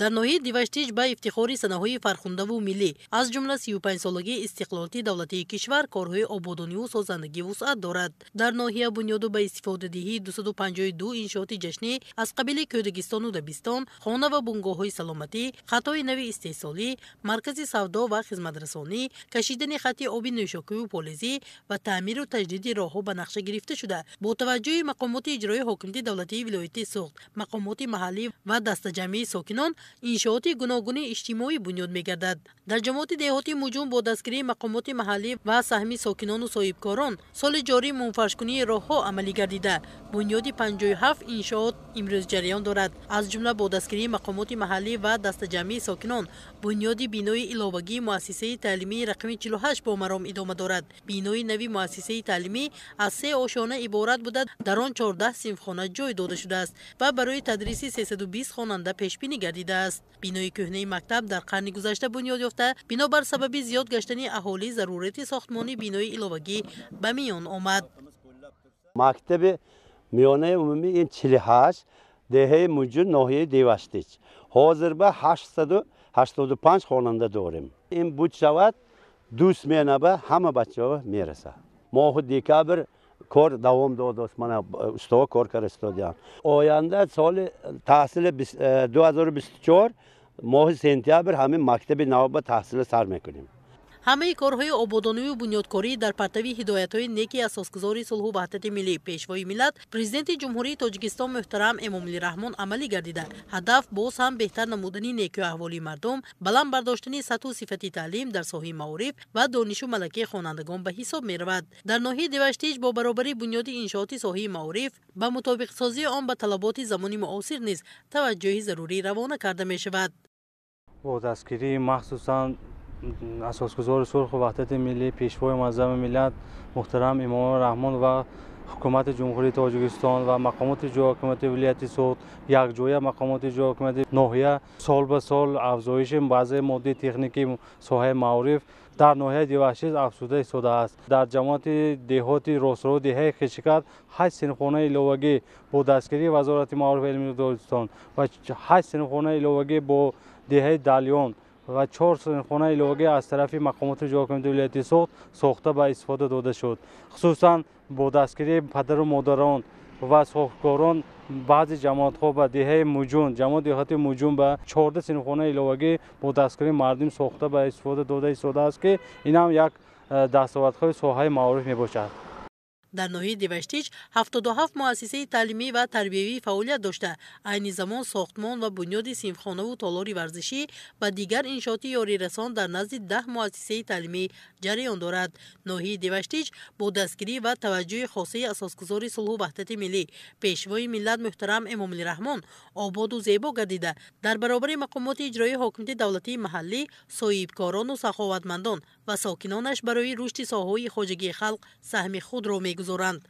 Дар ноҳияи Деваштич ба ифтихори санаҳои фархундаву миллӣ, аз ҷумла 35-солагии истиқлолияти давлатии кишвар, корҳои ободониву созандагӣ вусъат дорад. Дар ноҳия бунёду ба истифодадиҳии 252 иншооти ҷашнӣ аз қабили кӯдакистону дабистон, хона ва бунгоҳҳои саломатӣ, хатҳои нави истеҳсолӣ, маркази савдо ва хизматрасонӣ, кашидани хати оби нӯшокиву полезӣ ва таъмиру таҷдиди роҳҳо ба нақша гирифта шуда, бо таваҷҷӯҳи мақомоти иҷроии ҳокимияти давлатии вилояти Суғд, мақомоти маҳаллӣ ва дастаҷамъии сокинон иншооти гуногуни иҷтимоӣ бунёд мегардад. Дар ҷамоати деҳоти Муҷун бо дастгирии мақомоти маҳаллӣ ва саҳми сокинону соҳибкорон соли ҷорӣ мунфаршкунии роҳҳо амалӣ гардида, бунёди 57 иншоот имрӯз ҷараён дорад. Аз ҷумла бо дастгирии мақомоти маҳаллӣ ва дастаҷамъии сокинон бунёди бинои иловагии муассисаи таълимии рақами 48 бо маром идома дорад. Бинои нави муассисаи таълимӣ аз се ошёна иборат буда, дар он 14 синфхона ҷой дода шудааст ва барои тадриси 320 хонанда пешбинӣ гардидааст. Бинои кӯҳнаи мактаб дар қарни гузашта бунёд ёфта, бинобар сабаби зиёд гаштани аҳолӣ зарурати сохтмони бинои иловагӣ ба миён омад. Мактаби миёнаи умумӣ ин 48 деҳаи Муҷун, ноҳияи Деваштич. Ҳозир ба 885 хонанда дорем. Ин буд шавад, ду смена ба ҳама бачаҳо мерасад. Моҳи декабр кор давом додааст, мана устоҳо кор карда истодианд. Оянда соли таҳсили 2024 моҳи сентябр ҳамин мактаби нав ба таҳсила сар мекунем. Ҳамаи корҳои ободониву бунёдкорӣ дар партави ҳидоятҳои неки асосгузори сулҳу ваҳдати миллӣ, Пешвои миллат, Президенти Ҷумҳурии Тоҷикистон муҳтарам Эмомалӣ Раҳмон амалӣ гардида, ҳадаф боз ҳам беҳтар намудани некӯ аҳволи мардум, баланд бардоштани сатҳу сифати таълим дар соҳаи маориф ва донишу малакаи хонандагон ба ҳисоб меравад. Дар ноҳияи Деваштич бо баробари бунёди иншооти соҳаи маориф ба мутобиқсозии он ба талаботи замони муосир низ таваҷҷӯҳи зарурӣ равона карда мешавад. Бо дастгирии махсусан асосгузори сулҳу ваҳдати миллӣ, Пешвои муаззами миллат муҳтарам Эмомалӣ Раҳмон ва ҳукумати Ҷумҳурии Тоҷикистон ва мақомоти ҷойи ҳокимияти вилояти Суғд, якҷоя мақомоти ҷойи ҳокимияти ноҳия сол ба сол афзоиши баъзеи моддии техникии соҳаи маориф дар ноҳияи Деваштич афзуда истодааст. Дар ҷамоати деҳоти Рострои деҳаи Хишикар 8 синфхонаи иловагӣ бо дастгирии Вазорати маориф ва илми Тоҷикистон ва 8 синфхонаи иловагӣ бо деҳаи Далён ва 4 синфхонаи иловагӣ аз тарафи мақомоти ҷойи ҳокимияти вилояти Суғд сохта ба истифода дода шуд. Хусусан бо дастгирии падару модарон ва соҳибкорон баъзе ҷамоатҳо ба деҳаи Муҷун, ҷамоати деҳоти Муҷун ба 14 синфхонаи иловагӣ бо дастгирии мардум сохта ба истифода дода истодааст, ки ин ҳам як дастовардҳои соҳаи маориф мебошад. Дар ноҳияи Деваштич 77 муассисаи таълимӣ ва тарбиявӣ фаъолият дошта, айни замон сохтмон ва бунёди синфхонаву толори варзишӣ ва дигар иншооти ёрирасон дар назди 10 муассисаи таълимӣ ҷараён дорад. Ноҳияи Деваштич бо дастгирӣ ва таваҷҷӯҳи хосаи асосгузори сулҳу ваҳдати миллӣ, Пешвои миллат муҳтарам Эмомалӣ Раҳмон ободу зебо гардида, дар баробари мақомоти иҷроии ҳокимияти давлатии маҳаллӣ, соҳибкорону саховатмандон ва сокинонаш барои рушди соҳаҳои хоҷагии халқ саҳми худро мегузоранд.